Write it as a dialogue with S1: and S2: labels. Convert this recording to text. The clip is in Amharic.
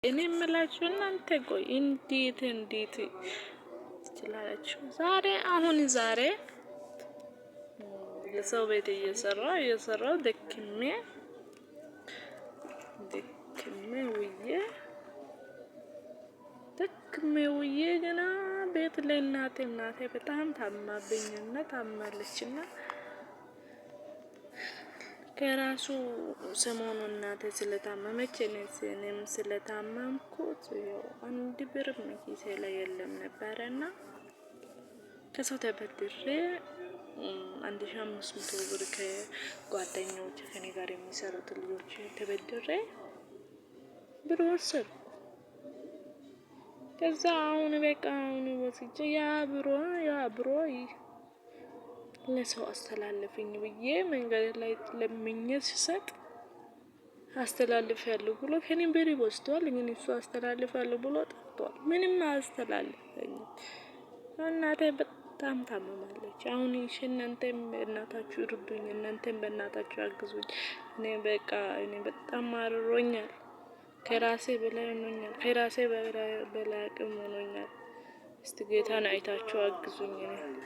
S1: እኔ የምላችሁ እናንተ ቆይ እንዴት እንዴት ትችላላችሁ? ዛሬ አሁን ዛሬ የሰው ቤት እየሰራ እየሰራው ደክሜ ደክሜ ውዬ ደክሜ ውዬ ገና ቤት ለእናቴ እናቴ በጣም ታማብኝና ታማለችና ከራሱ ሰሞኑ እናቴ ስለታመመች እኔም ስለታመምኩት ያው አንድ ብር ኪሴ ላይ የለም ነበረና ከሰው ተበድሬ 1500 ብር ከጓደኞች ከኔ ጋር የሚሰሩት ልጆች ተበድሬ ብር ወሰድኩ። ከዛ አሁን በቃ አሁን ወስጄ ያ ብሮ ለሰው አስተላልፍኝ ብዬ መንገድ ላይ ለምኜ ስሰጥ አስተላልፍ ያለሁ ብሎ ከኔ ብር ወስዷል። ግን እሱ አስተላልፋለሁ ብሎ ጠፍቷል። ምንም አያስተላልፈኝም። እናቴ በጣም ታመማለች። አሁን እሺ እናንተም በእናታችሁ እርዱኝ፣ እናንተም በእናታችሁ አግዙኝ። እኔ በቃ እኔ በጣም አርሮኛል። ከራሴ በላይ ሆኖኛል። ከራሴ በላይ አቅም ሆኖኛል። እስቲ ጌታን አይታችሁ አግዙኝ። እኔ